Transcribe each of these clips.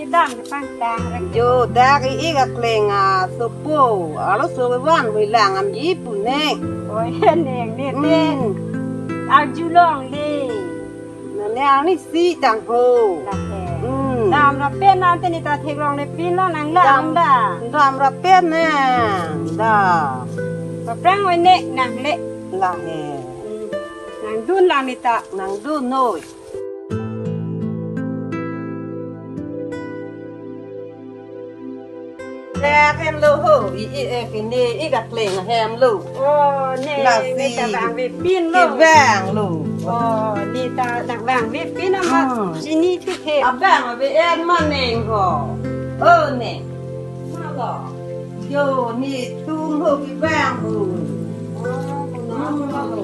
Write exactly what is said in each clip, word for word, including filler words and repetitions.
Dam pangtang rek. Jo dak i-ik akleng asopo. Arloso vanve lang amji pu ne. Oi, neng ne te. Hmm. Arjulongle. Nane arnisi tang ho. Lake. Hmm. Dam ra pen nang te ne ta theklongle pin lo nang dam, dam da. Dam ra pen nang da. Paprang oi ne nangle. Lake. Hmm. Nangdun lang ne ta. Nangdun noi. Dak hem lo ho, i-ik, eh, kene ik akleng hem lo. Oh, ne, lasi ne ta vangve pin lo. Kevang lo. Oh, ne ta nang vangve pin ama. Hmm. Chini thik he. Abang ave en ma neng ho. Oh, ne. Ma lo. Jo, netum ho kevang ho. Oh, kono ho.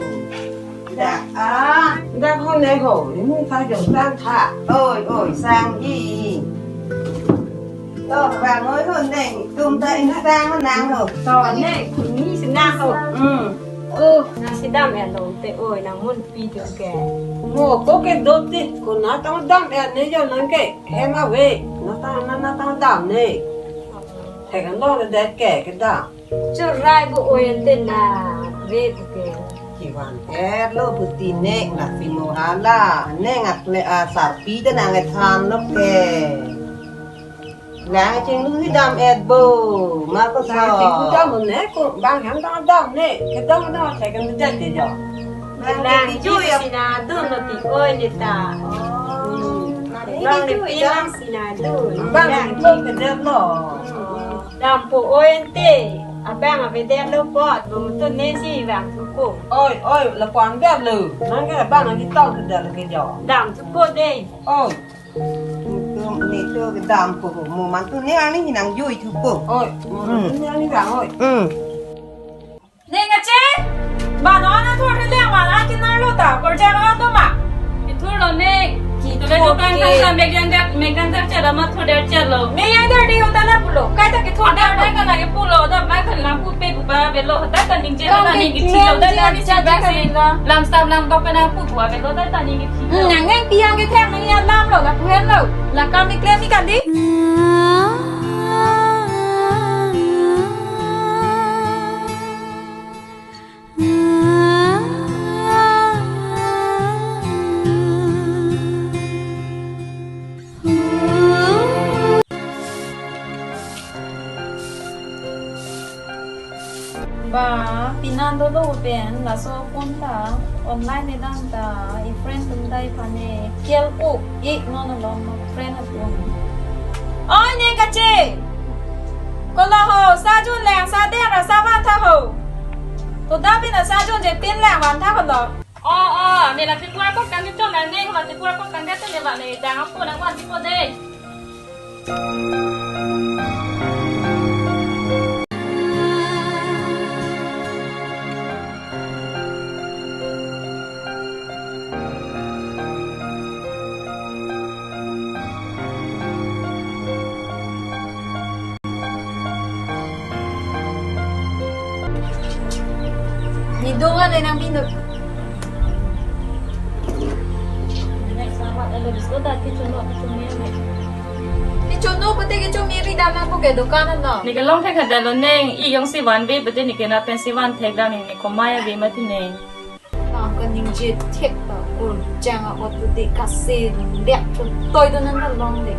Dak, ah, dak ho ne ho, ni mung ta jong sang tha. Oi, oi, sang hi. To, vang oi ho ne, tum ta in sang nang ho. To ne, ni si nang ho. Hmm. Oh, nang si dam-et lo te, oi, nang mun pi tu ke. Mo, ko ke do ti, ko na ta dam-et ne jo nang ke, hem ave, na ta, na, na ta dam ne. He kan lo le det ke, kedam. Churai bu oyen te na ve puke. Kevan-et lo puti nek na simo hala. Neng akle asarpi te nang ethan lo ke. Lang chinglu hi dam-et bo. Ma ko sa. Lang chinglu dam ne ko bang ham dam dam ne. Kedam dam te kan te te jo. Lang chinglu ya sina dun lo ti oi ne ta. Oh. Hmm. Lang ne pi lang sina dun. Bang lang chinglu kedam lo. Hmm. Dampo oi ante, abang avedet lo apot, bo mutu ne si vang thupo. Oi, oi, lapu-an det lo. Nang ke abang nang kitong ke det lo ke jo. Dam thupo dei. Oi. Mutu ne tu ke dampo, mo mantu ne ani hinang jui thupo. Oi, mo mantu ne ani vang oi. Hmm. Neng ache, ba non athor le van akin nang lo ta, korja lo to ma. Kithur lo neng. Kithur. Tule dukan ke. Kan sa megang dak, megang dak chalo ma thur der chalo. Megang dak di hotel a pulo, kai ta kithur ada dak. Ada kan lagi pulo, ada mai kan lang pu pe pu ba avelo, hotel kan ning je kan hotel ning kithur lo, hotel ning kithur lo. Lam stam lam dok pen nang pu pu avelo, hotel kan ning kithur lo. Hmm, nang neng piang ke thek nang ya lam lo, lapu hen lo. La kam ni klem ni kan di. Ba, pinan dolo pen, laso phone ta, online ne dam ta, i friend atum ta iphan ne, kel-o, ik non along, friend atum. Oi, ne kache! Kola ho, sa jun lang, sa der, sa van tha ho. To da pin sa jun je tin lang van tha ho lo. Oh, oh, ne la Tripura kot kan chon na ne, la Tripura kot kan te ne ba ne dang apo nang van tipo de. Ni do nga le nang pindot. Next, selamat, ada biskut, ada kechuno, kechuno, ya, Mek. Kechuno, pete kechuno, miri dam nang puke dukan ano. Ne kelong thek hadak lo neng, i jongsi vanve, pete ne kena pensi van thek dam ne komai ave mati neng. Nang kaningje thek ta, ur jang a ot pute kase, liak chun toi do nang long de.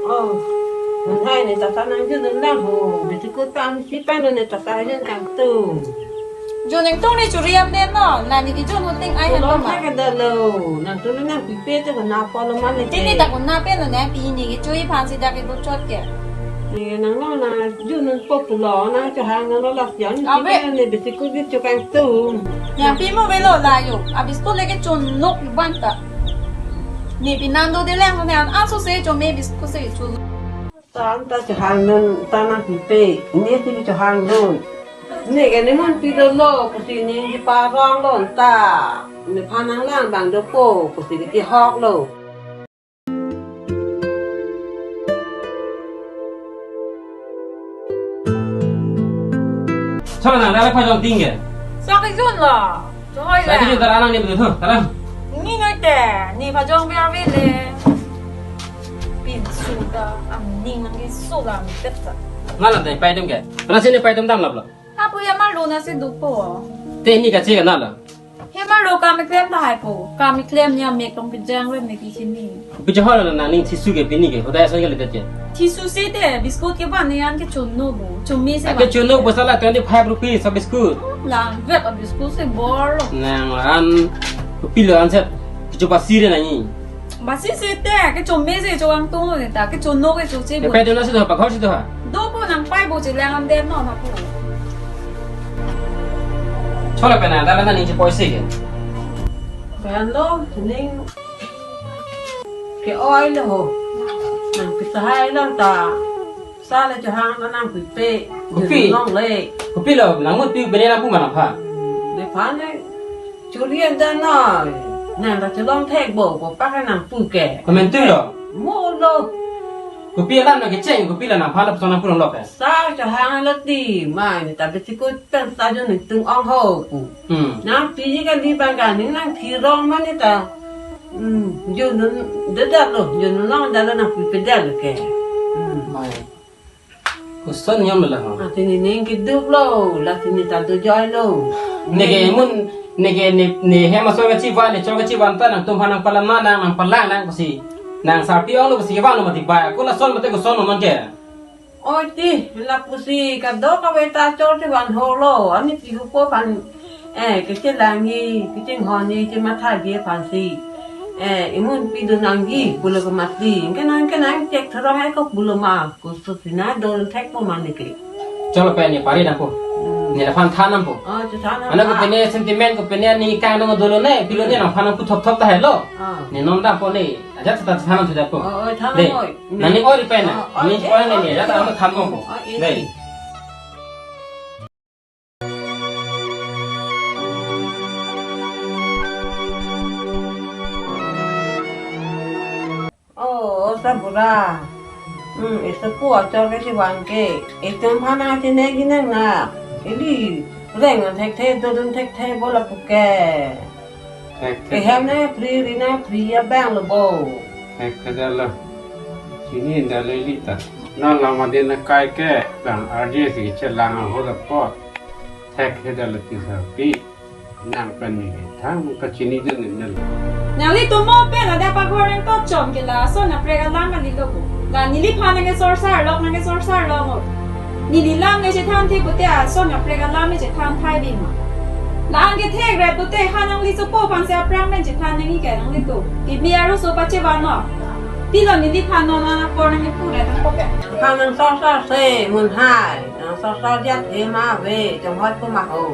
Oh, nang hai ne tata nang jun nang ho, bisi ko tam si pan ne tata jun kangtung. Jun nang tung ne churi am den no, la ne kejun ho ting ai han lo ma. Lo ma ka da lo, nang tu nang pipe te ko na po lo ma ne. Tini ta ko na pen lo ne pi ne kechui phan si dak ke bochot ke. Ne nang lo na jun nang po pulo nang chehang nang lo las jang. Abe. Ne bisi ko jun chokangtung. Nang pi mo velo la yo, abis ko leke chun nok ban ta. Ne pi nang do de lang ne an aso se cho me bis ko se chu. Tan ta chehang nun ta nang pipe, ne si chehang nun. Ne ke ne mun pi do lo, pusi ne ji pa rong lo ta. Ne phan nang lang bang do po, pusi ke hok lo. Sa nang dala pha jong ting ke? Sa ke jun lo. Cho Oi, sa la. Di jun taran nang ni betul, huh? Taran. Ni noi te, ne pajong biar bele. Pinsu ta, aning nangkeso lam pet ta. Ngalan te, pai atum ke. Taran si ne pai atum damlap lo. Apo ya mar lo na si dopo. Te ne kachi ka na lo. He mar lo kam klem ta hai po. Kam klem ne amek tong pejang re ne ke sini. Pi chehor lo nangning thisu ke pini ke. Hodai ason ke ledet ke. Thisu si te, biscuit ke ban ne an ke chonno bo. Chome si. Ake ban. Chonno bo sala twenty five rupees a biscuit. Lang vet a biscuit si bor lo. Nang an kopi lo an set. Kecho basi re nangji. Basi si te, ke chome si cho ang tong lo ne ta. Ke chonno ke cho si. Ke bo. Pai atum na si do, paghor si do ha. Dopo nang pai bo chelang an dem non ha po. Chole pen na, dala nangning chepoi si ke. Pen lo, ning ke-oi lo ho. Nangpi tahai lang ta. Sa le chehang ta nangpipe. Kopi? Jun long le. Kopi lo, nangmut pi bene nangpu ma nangphan. Nephan ne. Churi an ta noi. Nang ta chelong thek bo, bo pak nangpu ke. Komentu lo. Mo lo. Kopi alam nangkecheng, kopi lo nangphan lo, son nangpu long lo ke. Sa chehang lo ti, mai ne ta besi kut pen sa jun ne tung ong ho pu. Hmm. Nangpi ji kali bang ka ning nangpi rong ma ne ta. Hmm, jun nun dedet lo, jun nun long dedet lo nangpipe det lo ke. Hmm. Mai. Koson niam lo la ho. Ah, tini ning keduk lo, la tini ta dojoi lo. Neke mun, neke ne, ne hem aso kachivan, ne chor kachivan ta nangtumphan nangpalam ma nang, nangpalang nang pusi. Nang sarpi ong lo pusi kevan lo mati bai. Ko lason mate koson non ke. Oi ti, lapusi kadokave ta chor chevan ho lo, ani pi hupo aphan, eh, kechelangji, kechinghonji, chemathaji aphan si. Eh, imun pi do nangji, pulo ke mati. Ke nang, ke nang chek thorong ai ko pulo ma, ko so si na do thek po ma ne ke. Cholo pen ne pari nangpo. Hmm. Ne laphan than nangpo. Oh, chethan nang. Ana ko pene sentiment ko pene ani kang dong dolo ne, pilo ne nangphan nangpu thop thop ta helo. Ah. Ne non dampo ne. Ajat seta than nang sudah po. Oh, oh, than nang. Dei. Oi. Nangning oi pen na. Oh, oh, nangning eh, oi na oh, ni, ya ta oh. Ama than mo ko. Oh, eh. Dei. Oh, oh, sa bura. Hmm, esa pu achor ke si wan ke. Etum phana si ne ginang na. Ili reng an thekthe, dodun thekthe bola puke. Thek, thek. Ehem ne free, ri ne free abang lo bo. Thek, thek lo. Chini dalo ili ta. Na lang ma din na kai ke, lang arje si chelang ho da po. Thek, thek dalo ti sa pi. Nang pen ni thang ka chini din ni lo. Nanglitum mo pen ada paghor nangtokchom ke lason aprek alam kali lo bo. La neliphan nangkesorsar lok nangkesorsar lo mo. Neli lam ne chethan the pute ason aprek alam ne chethan thai bi ma. La-an kethek ret pute ha nangli sopo aphan si aphrang pen chethan nangji ke nanglitum. Kimi arloso pachevan non. Pilo neliphan non apor nangkepu ret nangkok ke. Phan nangsorsar se mun hai. Nangsorsar jat he ma ave, chonghoi pu ma ho.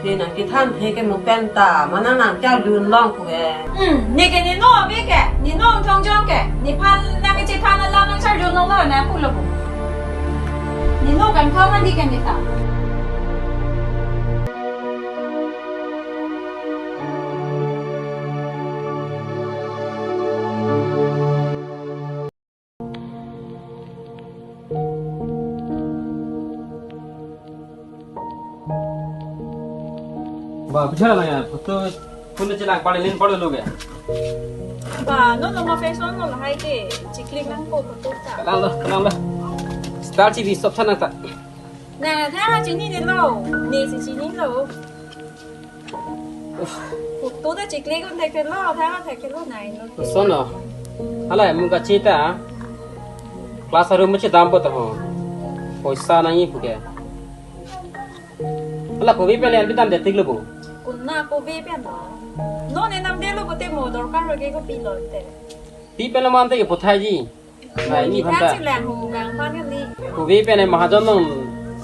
Ne nangkethan the ke mo pen ta, ma nang nangcharjun long pu he. Hmm, ne ke ne no ave ke, ne no thong jong ke, nephan nangkechethan alam nangcharjun long lo nangpu lo pu. Ne no kangthong hadi ke ne ta. Ba, bichara lang ya, photo, phone chelang pale nin pale lo ya. Ba, non non ma fashion non hai ke, chiklik nangpo photo ta. Kalang lo, kalang lo. Star T V stop sana ta. Na, tha chini ne lo, ne si chini lo. Photo ta chiklik un thekthe lo, tha thekthe lo nai lo. Sono. Hala mun kachita. Class room me chedam po ta ho. Poisa nangji pu ke. Hala kove pen le an bidam det tik lo bo. Kona kove pen lo. Non ne namdet lo pute mo dorkar lo ke ko pilo te. Pi pen lo mante ke puthaiji. Nai ni phanta. Thang si lang hu gang phan ni. Kove pen mahajon nong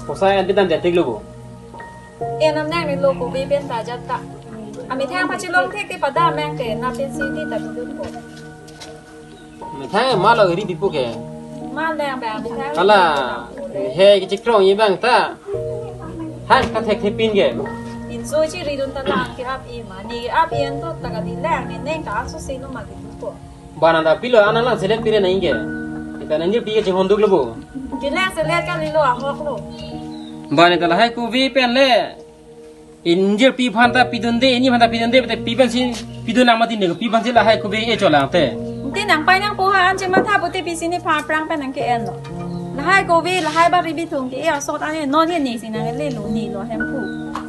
poisa an bidam det tik lo bo. E nam nang ni lo kove pen ta jat ta. Amethang pachelong thek te pada meng te na pen si ni ta bidun ko. Methang ma lo ri bipo ke. Ma lang ba amethang. Hala he ke chikkrong i bang ta. Hang ka thekthe pin ke. Pinso chiri dun ta lang ke ap i ma ni ap i an to ta ka di lang ni neng ta aso si no ma di ko. Ba nang ta pilo anang lang selet pire nangji ke. Kita nangji pi ke chinghon duk lo bo. Kilang selet kali lo ahok lo. Ba ne ta lahai kove pen le. Injir pi aphan ta pidunde, ini aphan ta pidunde, pute pi aphansi pidun nang mati ne, pi aphansi lahai kove e cholang te. Te nang pai nangpo ha, anche matha pute pisi nephan aphrang pen nang ke-enlo. Lahai kove, lahai bari bithung ke-e asot ane, non ke nesi nang lelo, nelo Hemphu.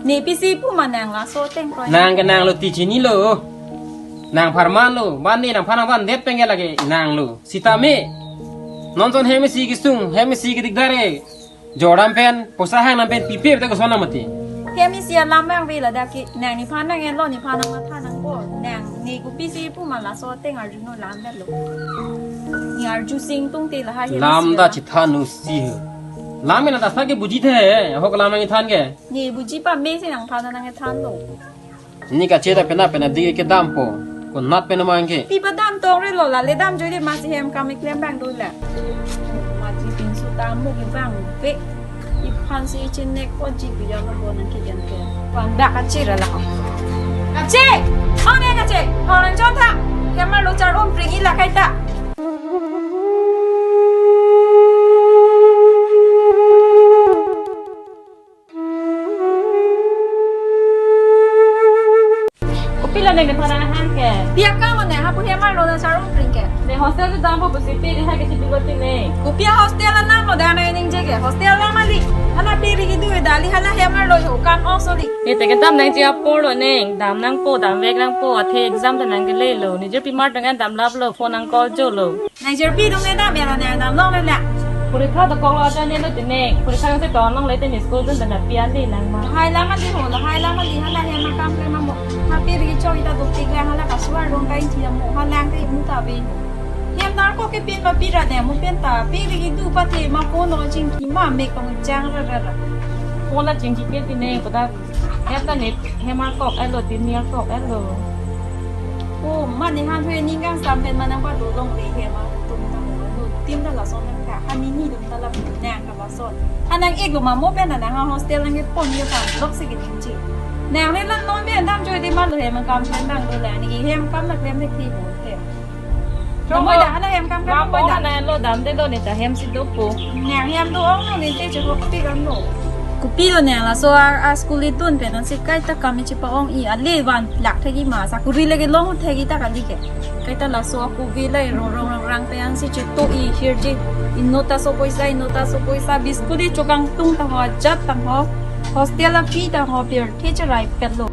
Ne pisi pu ma nang laso ateng kroi. Nang ke nanglo ti chinilo. Nang pharman lo, ban ne nangphan nangvandet pen ke lake nanglo. Sitame. Non ason hem isi kesung, hem isi kedikdar e. Jordam pen, poisa hang nang pen pipe pute koson nang mati. Hem isi alam vangve ladak ke, nang nephan nang-enlo, nephan nang matha nangpo. Nang ne kopisi pu ma laso ateng arjuno lam detlo. Ne arju sing tung te lahai hem isi alam. Lam ta chithan usi he. Lam ke nang ta sa ke buji the, ahok lam nang-ethan ke. Ne buji pame si nangphan nang-ethanlo. Ne kache ta pena pena dik kedampo. Konat pen mang ke. Pi padam tong re lo, lale damjoi de, masi hem kam keklem abang dolang. Masi pinso ta mo ke vangve. Iphansi ichinek po ji pi jam lo nang ke jam ke. Van dak kache ra la. Kache! Ong ne kache! Ong nang chon tha. Hem arlo char-um pring ila kaita. Kopi la neng nephan nang-han ke? Pi akam mane ha pu hem arlo nang char-um pring ke? Ne hostel kedampo pusi pi di ha ke chipi goti ne. Kopi a hostel anam lo da nang ningje ke? Hostel alam ali. Hala pi ri kedo dali hala hem arlo ho kam ong soli. Ne te kedam nangji apor lo neng. Dam nangpo, damvek nangpo, athe exam ta nang kele lo. Nijor pimar dong an damlap lo, phone nang call jo lo. Nang jirpi dong ne dam, era nang dam long le la. Porikha dokok lo aja ne lo tene. Porikha se ton long le tene school dun dana pian de nang ma. Lahai alam ali ho, lahai alam ali hala hem akam ke ma mo. Ha pi ri chok ita dopik lang hala kasuar dong kain thi mo. Halang ke mu ta be. Hem nar ko ke pin ma pi ra ne mo pen ta. Pi ri kedo pate ma ko no jingki ma mek tong jang ra ra ra. Ko la jingki ke tene ko da. Hem ta ne hem akok elo, tin ni akok elo. O, mane han hui ning kangsam pen ma nang pado longle hem atum ta mo. Tim ta lason nang ka, ha ni ni dum ta la nang ka lason. Ha nang-ik lo ma mo pen nang ha hostel nang kepon yo ta lok si ke ningje. Nang le la non pen damjoi de ma lo hem akam pen bang dolang, ne hem akam nang klem thekji bo hem. Chong mo da, hala hem akam akam mo da. Nang lo dam de lo ne ta hem si dopo. Nang hem do-ong lo ne te chokok pi kan lo. Kopi lo nang laso a, a school idun pen ansi kaita kam chipa-ong-i, ale van lak thekji ma, sakuri lake long thekji ta kali ke. Kaita laso akove la rong rong rang rang pen ansi chito-i hirji. Inut ta so poisa, inut ta so poisa, biscuit di chokangtung ta ho, jat ta ho, hostel a fee ta ho, pirthe cherai pet lo.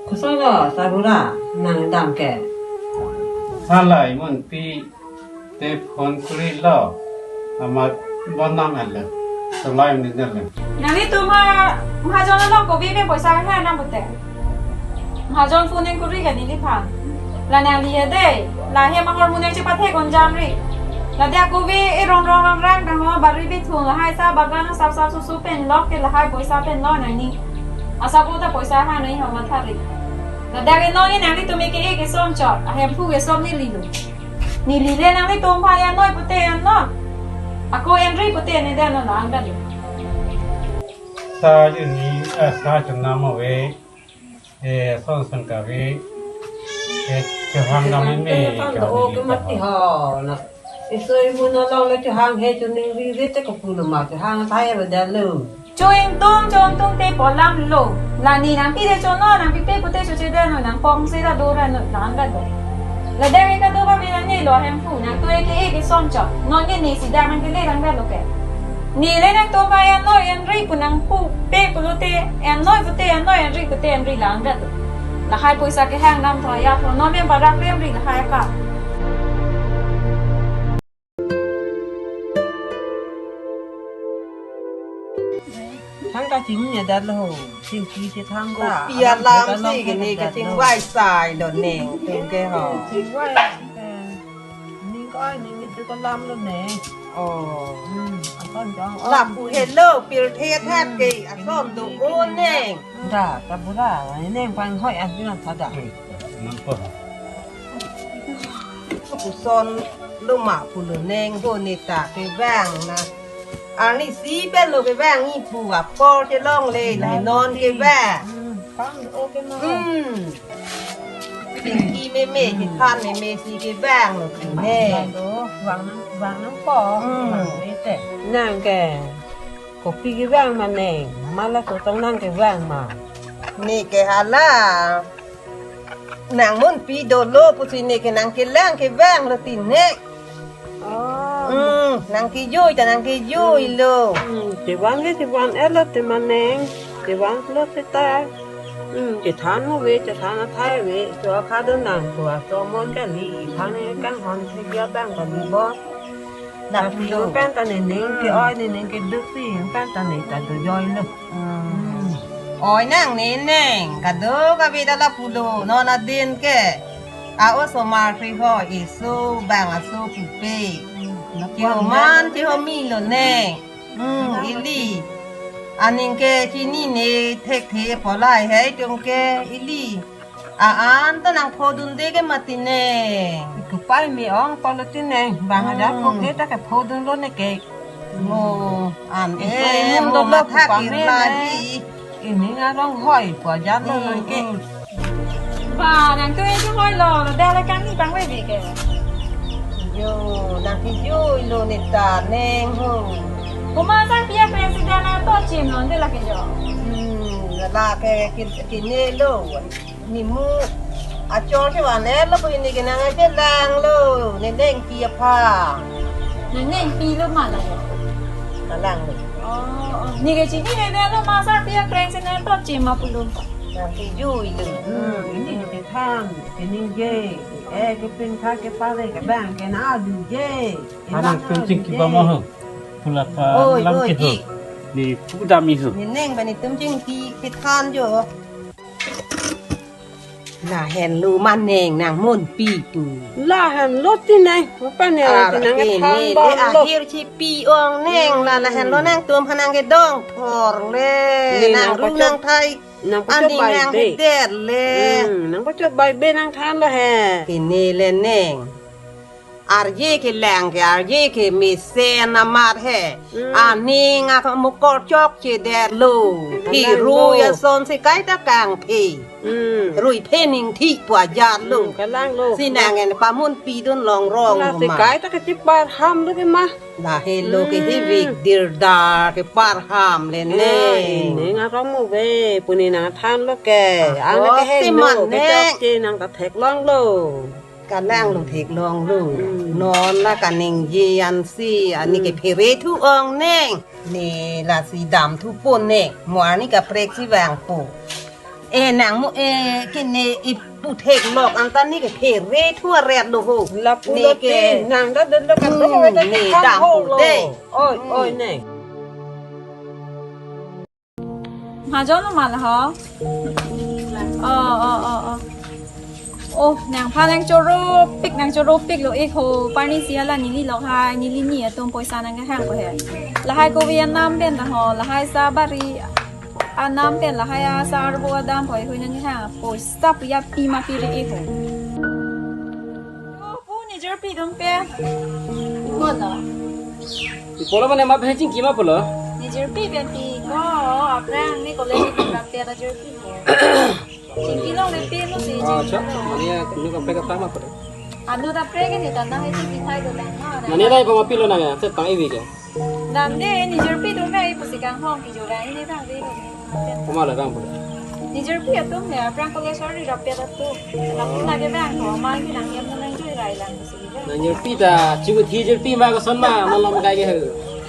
Koson lo, Sarura, nang dam ke? Hala imun pi te phone kuri lo, amat bonam alo, solai ni dalo. Nanglitum ha, mahajon along kopi pen poisa ha nang pute. Mahajon phone nang kuri ka neliphan. La nangli he de, la hem ahormu nang chepathe kon jam ri. Ladak kove e rong rong rang rang kang ho bari bithung lahai sa bagan sap sap susu pen lok ke lahai poisa pen lo nang ni. Asa ko ta poisa ha nang ho matha ri. Ladak e non e nanglitum e ke e kesom chot, a Hemphu kesom neli lo. Neli le nanglitum aphan ya noi pute ya non. Ako en ri pute ne de non la ang da lo. Sa ju ni, eh, sa chungnam ave. Eh, son son kave. Eh, chehang kame me, kave o ke mati ho na. Isoi mun along le chehang he chuning ri ri te ko pulo ma chehang thai ba da lo. Cho ingtung, cho ingtung te polam lo. La ni nangpi de cho non, nangpipe pute cho che de non, nangpong se ta do ra non, nang ga do. Ladak ke kadokave nangne lo hemphu, nangtum ke-e keson chot. Non ke ne sida nangkele nangkelo ke. Neli nangtum aphan ennoi ennri pu nangpupe pulote, ennoi pute ennoi, ennri pute ennri lang vet. Lahai poisa kehang dam tho ya tho, non men barak lemri lahai ka. Thangta chingni adat lo ho, chingki si thangta. Kopi alam si kene ke chingvai sai lo neng, tum ke ho. Chingvai, eh, ning ko ai ning itu ko lam lo ne. Oh. Hmm, ason jong. Lapu helo, pirthe that ke, ason do o neng. Da, ta bura, neng pang hoi an bilang pada. Nang ko. Puson lo ma pulo neng ho ne ta kevang na. Arnisi pen lo kevang-i pu apor chelongle la non kevang. Hmm, pang o ke ma. Hmm. Chingki meme, chingthan meme si kevang lo ne. Vang nang, vang nang ko. Hmm. Vang ne te. Nang ke. Kopi kevang ma neng. Mala to tong nang kevang ma. Ne ke hala. Nang munpi dolo pusi ne ke nangkelang kevang lo ti ne. Oh. Hmm, nangkejui ta nangkejui lo. Hmm, chevan ke chevan-et lo te ma neng. Chevan lo te ta. Hmm, chethan mo ve, chethan athai ve. Cho kha do nang ko, cho mon kali, than ne kanghon thek ya bang kali bo. Lapu lo. Pen ta ne neng ke-oi ne neng keduk si, pen ta ne ta dojoi lo. Hmm. Oi nangne neng, kadokave ta lapu lo, non adin ke. A-osomar kri ho, eso bang aso pupe. Hmm. Chihoman, chihomi lo neng. Hmm, ili. Aning ke chinine thekthe pu lahai tum ke ili. A-an ta nangphodunde ke mati neng. Kupai me-ong pulo ti neng, bang aja pok de ta kephodun lo ne ke. Mo, an e, mo matha kirla ji. Ining arong hoi pu aja lo ne ke. Ba, nangtum e hoi lo, lo da la kami pang we ke. Yo, nangkejui lo ne ta neng ho. Komat asar pi a president ato chim lo de la ke jo. Hmm, la ke kin, kine lo. Nimu achor chevan-et lo pu ne ke nangchelang lo, ne nengpi aphan. Nang nengpi lo ma la lo. Kalang lo. Oh, oh. Ne ke chinine lo ma asar pi a president ato chim ma pulo. Nangkejui lo. Hmm, ini ke than, ke ningje, eh, ke pin kha ke pare ke bang ke na adu je. Hanang tum chingki ba mo ho. Pula pa oi, lam oi, ke ho. Di. Ni pu dam-i ho. Ne neng ba netum chingki kethan jo. Lahenlo ma neng nang munpi pu. Lahenlo ti neng, pa ne ar ti nang ke than ne ba le lo. Ahir chipi ong neng, la lahenlo nangtum aphan nangkedong thor le. Ne nang nang ru pachot, nang thai. Nang pachot bai be. Aning nang hether le. Hmm, nang pachot bai be nangthan lo he. Kene le neng. Arje kelang ke, arje ke mesen amat he. Hmm. Aning ak mukor chokche det lo. Kalang lo. Phi rui ason si kaita kangphe. Hmm. Rui phe ningthi pu ajat lo. Hmm, kalang lo. Si nang en pamunpi dun longrong lo ma. Si kaita kachiparham lo ke ma. Lahelo ke hivik dirdar keparham le ne. Ah, ining arong mo ve, pu ne nangthan lo ke. Ah, ane ke helo, si man ne. Kechokche nang ta theklong lo. Kalang lo theklong lo. Hmm. Non la kaningje ansi, ani ke phere thu ong neng. Ne lasi damthu pon neng. Mo ani kaprek si vangpo. E nang mo e kene ipu theklok anta ne ke phere thu aret lo ho. Lapu ne lo ke te, nang ta dolo ka to ho ta ne ke dampo lo. Oi, oi, neng. Majon lo ma la ho. Oh, oh, oh, oh. Oh, nangphan nangchoropik, nangchoropik lo ik ho. Parni si hala neli lok hai, neli ni atum poisa nangkehang ko he. Lahai kove anam pen ta ho, lahai sa bari anam pen, lahai asar bo adam poi hui nangkehang. Poisa puya pi ma pi ri ik ho. Oh, pu ne jirpi dun pe. Ko lo. Pi pulo mane ma pen chingki ma pulo. Ne jirpi pen pi ko, aphrang ne college pen rap pe ta jirpi ko. Chingki longle pen lo si. Ah, acha. Mane ya, nu kaprek kaprek ma pulo. Anu ta prek ni ta na hai chingki thai do lang ma. Mane dai pa ma pilo na ya, se tang ivi ke. Damde, ne jirpi atum he, ipusi kanghong kejovang, ne vangve lo. Komat le vang pulo? Ne jirpi atum he, aphrang college arni rap pe atum. Lapu na kevang ko, ma ke nang yam na nang Kailang si. Nang jirpi ta, chuki thi jirpi ma koson ma, malom kai ke ho.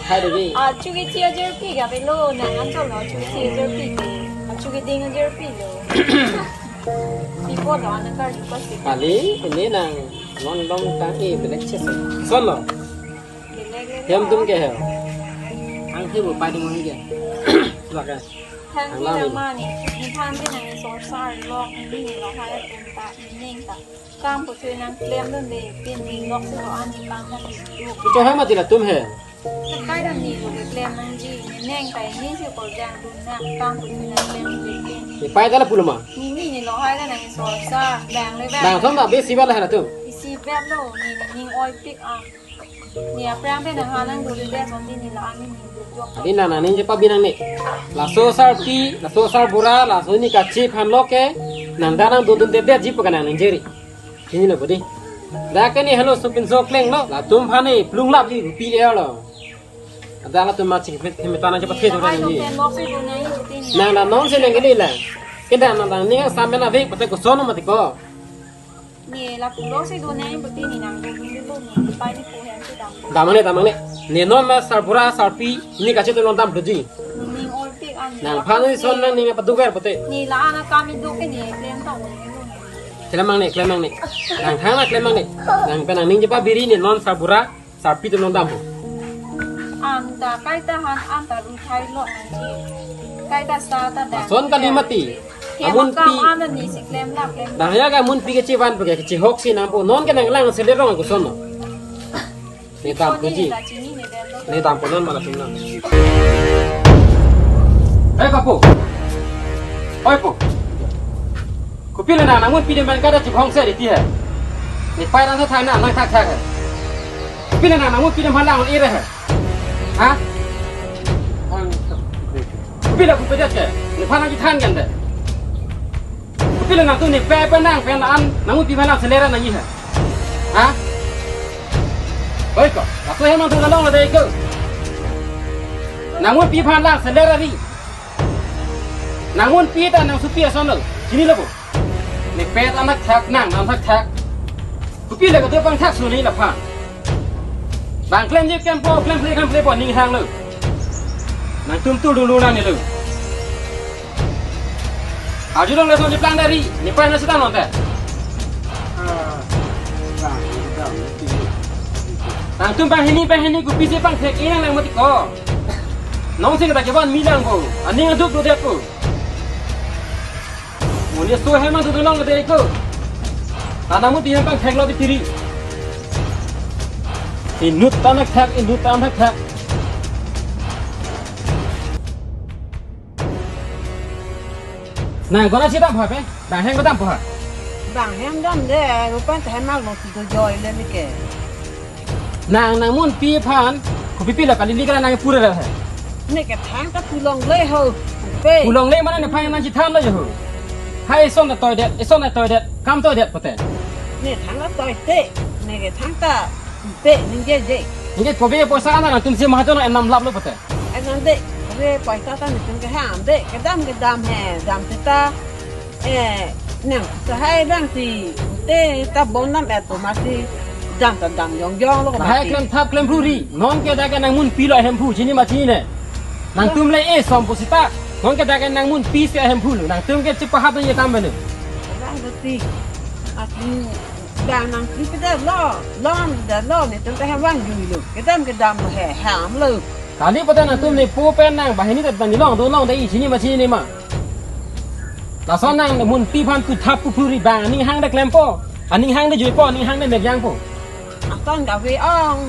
Hai dei. Ah, chuki thi jirpi ke avelo, nang anchot lo, chuki thi jirpi ke. Ah, chuki ding jirpi lo. Pipo lo, anak kar jupa si. Kali, ini nang, non dong tang e, belek chesa. Son lo. Belek le. Hem tum ke ho. Ang thi bu pai ding ke. Lak ke. Thang Ang thi lami. Nang mani, ni than thi nang sor sar lo, ni ni lo hai atum ta, ni ning ta. Kam pu thui nang klem dun de, pin ni lok si lo an ni kam nang ni lo. Icho hai mati latum he. Kai dam ni lo klem nangji, ni neng kai ni si ko jang dun nang kam pu thui nang klem dun de. Ni pai ta la pulo ma. Ni ni ni lo hai ta nang so sa, bang le bang. Bang thom ta besi bat la hai latum. Isi bet lo, ni ni ning oi pik a. Ni aphrang pen nang ha nang dun de son di ni la an ni ni dun jok. Adi nang nang ning jepa binang ni. Laso sarpi, laso sarbura, laso ni kachip han lo ke, nang da nang dun dun de de jip ka nang ning jeri. Kini lo bodi. Dak ke ni halo supin so kleng lo. Latum aphan ni plung lap di rupi er lo. Ada latum ma ching pet hem ta nang cepat ke Lahai dong ni. Pen lok si dun nang ibu tin. Nang na non se nang kini la. Kita nang nang ni sam na vek pate koson mati ko. Ni la pulo si dun nang ibu tin ni nang dun dun dun ni pai ni pu hem si dam. Damang ni, damang ni. Ni non ma sarbura sarpi ni kachip non dam doji. Ning ol pik an. Nang aphan ni son nang ning apa dugar pate. Ni la ana kami duk ke ni klem ta ul ni. Klem mang ni, klem mang ni. Nang thang la klem mang ni. Nang pen nang ning jepa biri ni non sarbura, sarpi tu non dam. Anta kai ta han anta ru thai lo nang ji. Kai ta sa ta dang. Son kali mati. Amun pi. Amun pi. Ana ni si klem la klem. Nang ya ka amun pi ke chivan pu ke chihok si nang pu non ke nang lang selerong koson no. Ni dam puji. Ni dam pu non ma latum non. Eh, kapu. Oi, pu. Kopi le nang namun pi de man kada chip hong se di ti he. Ni pai rang sa thang na nang thak thak he. Kopi le nang namun pi de man lang ire he. Ha? Kopi le kopi de ke. Ni phan nang than kan de. Kopi le nang tu ni pe pe nang pen an namun pi man lang selera nang ni he. Ha? Oi ko, laso hem nang thu nalong lo dei ko. Namun pi aphan lang selera ri. Namun pi ta nang supi ason lo. Chini lo bo. Ni pet anak thak nang, nang thak thak. Kopi le ko tu pang thak suni laphan. Bang klem je klem po, klem kle klem kle po ning hang lo. Nangtum tu dulu nang ni lo. Arjulong lason jeplang dari, ni pai na sedang nonte. Ah, sedang, sedang, sedang. Nangtum banghini, banghini, kopi si pangthek inang lang mati ko. Nong sing ta keban milang ko, aning aduk do dek ko. Muni so hem nang dudulong dek ko. Tanamu tiang pangthek lo di tiri. Inut tanak thak, inut tanak thak. Nang kona si dam pha pe? Bang hem kedam pha? Bang hem dam de, rupan te hem mak lo si do joy le ni ke. Nang namun pi aphan, kopi pi lo kali li kala nang pura dah he. Ne ke thang ta pulong le ho, pe. Pulong le mana ne phan nang chithan lo jo ho. Hai son ta toy det, son ta toy det, kam toy det pute. Ne thang ta toy te, ne ke thang ta pe, ningje je. Ningje kopi poisa ana nangtum si mahajon enam lap lo pute. Ai nang de, re paita ta netum ke ham de, kedam kedam he, dam seta, eh, nang ta hai dam si, te ta bon dam et po mati, dam ta dam yong yong lo. Lahai mati. Klem thap klem phuri, non ke dak ke nang mun pi lo hem phu, chini ma chini ne. Nangtum le e som pu seta, non ke dak ke nang mun pi si hem phu lo, nangtum ke chepahap ne tam bene. Dam mati, ati, dam nang pi pe da lo, lo da lo, netum ta hem vang jui lo, kedam kedam lo he, ham lo. Kali pute nangtum ne po pen nang banghini ta nang longdun longde-i chini ma chini ma. Lason nang mun pi aphan pu thap pu phuri bang aning hang de klempo. Aning hang de juipo, aning hang de mekyangpo. Aton kave ong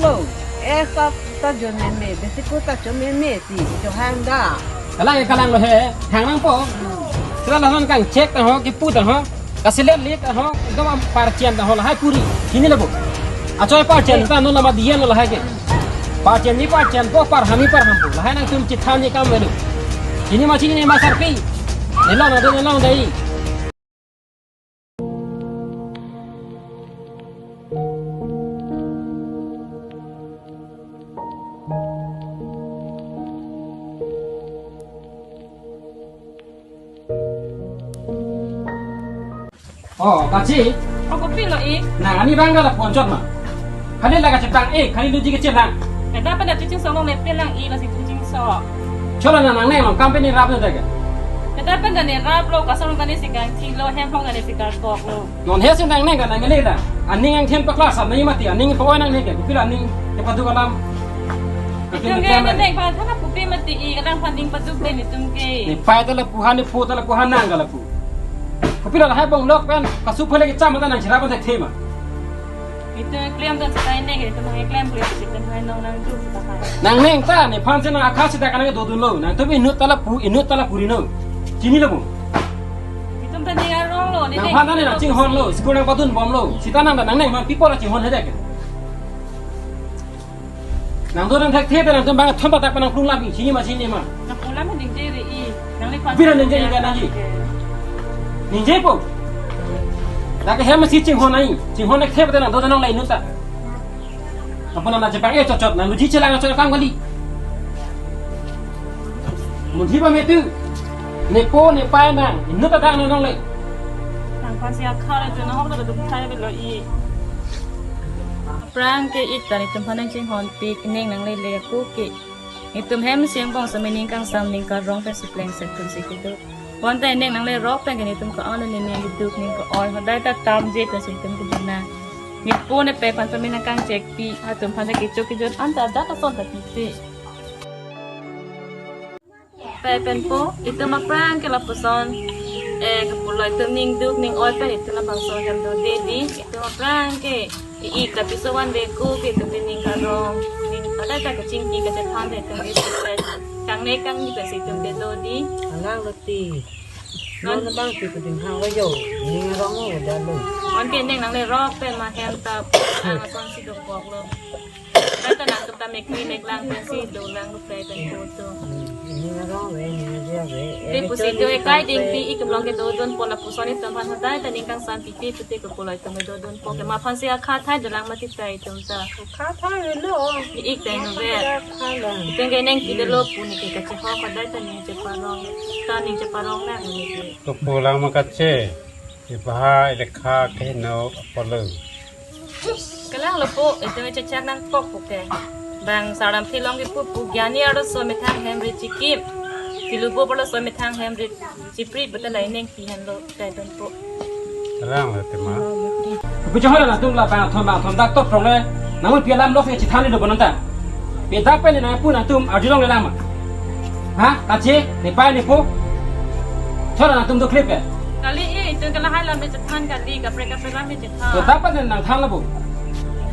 lo. Eh, ta ta jo meme, besi ko ta jo meme ti jo hang da. Kalang kalang lo he, hang nangpo. Sila lason kangchek ta ho, kipu ta ho. Kasilen lik ho, ekdom aparchen ta ho lahai puri. Chini lo bo. Achoi parchen ta non lama diyan lo lahai ke. Parchen ni parchenpo, parham ni parhampo. Lahai nangtum chithan ni kam velu. Chini ma chini ne ma sarpi. Ne long na do ne longde-i. Oh, kachi. Kopilo i? Nang ani bang gala ponchot ma. Khali laga chetang e, khali luji ke chelang. Eda pen atu chingso long le pelang i lasi tu chingso. Chola na nangne long kam pen ni rap na daga. Eda pen dan ni rap lo, kasong dan ni sikang thilo, hem hong dan ni sikang kok lo. Non he si nangne ka nangle la. Aning angthin pakla sam nai mati, aning pawai nangne ke, kopilo aning ke padu kalam. Itum ke ne deng pa thana pupe mati i, kadang panding paduk den itum ke. Nepei ta lapu, ha nepo ta lapu, ha nang ta lapu. Kopilo lahai bong lok pen, kasu phale ke cham ta nang chira pen thek thema. Itum klem dan setai ne ke, itum hai klem klem si itum hai nong nang juk ta hai. Nangne ta, nephan si nang akha si ta kanang dodun lo. Nangtum inut ta lapu, inut ta lapu rino. Chinilo bo. Itum ta ning arong lo, ne deng. Nangphan ta ne nang chinghon lo, school nang padun bom lo. Sita nang ta nangne ma people chinghon he dek. Nang do nang thekthe ta nangtum bang thom patak pa nang plung lam i, chini ma chini ma. Nang plung lam ningje re i. Nang le kwan. Kopilo ningje i ka nangji. Ningjepo. Dak hem si chinghon nai. Chinghon thekthe pa nang do nang la inut ta. Apot nang chepang e chot chot nang luji chelang chot kam kali. Mudhi ba metu. Nepo nepei nang inut ta dang nang le. Nangphan si akha le tu nang hok ta duk thai belo i. Aphrang ke ik ta netum phan nang chinghon pik, ning nangle le ko ke. Netum hem si angbong sami ning kangsam ning karong pen si pleng sek pen si kedo. Bonta ning nangle rok pen ke netum ka-an ne ning duk ning ka-oi hodai ta tam je pen si netum kedo na. Nepo nepei phan pame nang kangchek pi, atum phan ta kechok kejut anta dak ason ta pipe. Pei pen po, itum aphrang ke lapuson, eh, kapulo itum ning duk ning oi pen itum labangso hem do de di, itum aphrang ke, i, i, kapiso van de ko ke itum ning karong, ning, ada ta kachingki kachethan de itum ke sukses, kangne kangni pen si itum ke do di. Alang lo ti. Non. Non bang ti kuding hang lo yo, ning arong lo da lo. Non ke ning nangle rok pen ma hem ta, ang ason si dokok lo. Dak ta nangtum ta mekri meklang pen si dolang rup dai pen photo. Ini arong ve, ini dia ve. Te pusi do ekai ding pi ik long ke dodunpo lapuson itum phan hodai ta ning kangsam pipi pute kapulo itum dodunpo ke ma phan si akha thai dolang mati ta itum ta. Akha thai lo. Ik ta no ve. Akha lo. Itum ke neng pi dolo pu ne ke kacheho hodai ta ning cheparong. Ta ning cheparong nang ne ke. Kapulo ma kache. Ipaha ilekha keheno apollo. Kalang lo po, itum chechak nangkok po ke. Bang saram thilong kipu pu Gyani arloso methang hem ri chikim. Tilubo arloso methang hem ri chipri bata lai neng pihan lo dai don po. Kalang lo tema. Pu chahoi nangtum la bang thom bang thom dak top rong le. Namun pi alam lo ke chithan lo bonanta. Pi dak pen nangpu nangtum arjulong le lama. Ha? Kache, nepei nepo. Chora nangtum do khrip ke. Kali i, itum ke lahai lam chethan kali, kaprek kaprek lam chethan. To dapat nang than labo.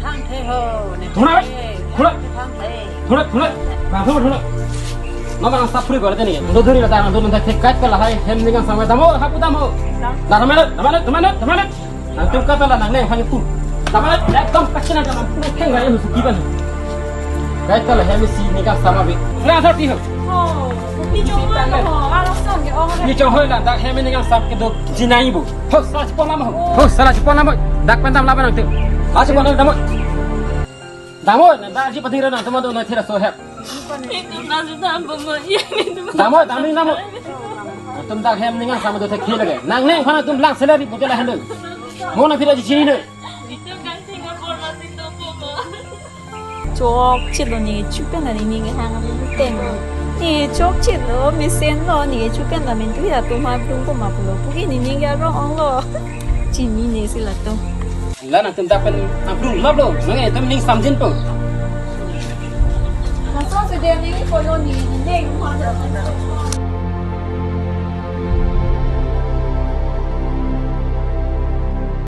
Than the ho, ne. Thunat, thunat. Than the. Thunat, thunat. Bang thunat, thunat. Mama nang sapri gora tani. Ando duri la ta, ando nang thek thek ka lahai, hem ning kangsam damo, hapu damo. La thamanat, thamanat, thamanat, thamanat. Nangtum kata la nangne hang pu. Tama ekdom kachinan tama pu theng rai hu suki ban. Guys, kala hem si ning kangsam ave. Sera sa ti ho. Oh, ni chong ho, arloso ke ong. Ni chong hoi la dak hem ning kangsam kedo jinai bu. Ho, sala chipon lama ho. Ho, sala chipon lama. Dak pen dam lama nangtum. Sala chipon lama. Damo, na dak ji pathir nangtum do na thira so hem. Itum nasi sampo mo, iya itum. Damo, damo, damo. Atum dak hem ning kangsam do thek thek lage. Nangne phan atum lang salary pute la hendo. Mo na phira ji chini ne. Itum kan Singapore nasi sampo mo. Chokchelo ne chupen la ne ning hang amu teng. Ne chokchelo mesen lo ne chupen la men tu ya tu ma dung ko ma pulo. Puke ne ning arong ong lo. Chini ne si latum. La nangtum dak pen nangplung lap lo, nang etum ning samjin po. Laso si dia ning po lo ni, ning ma.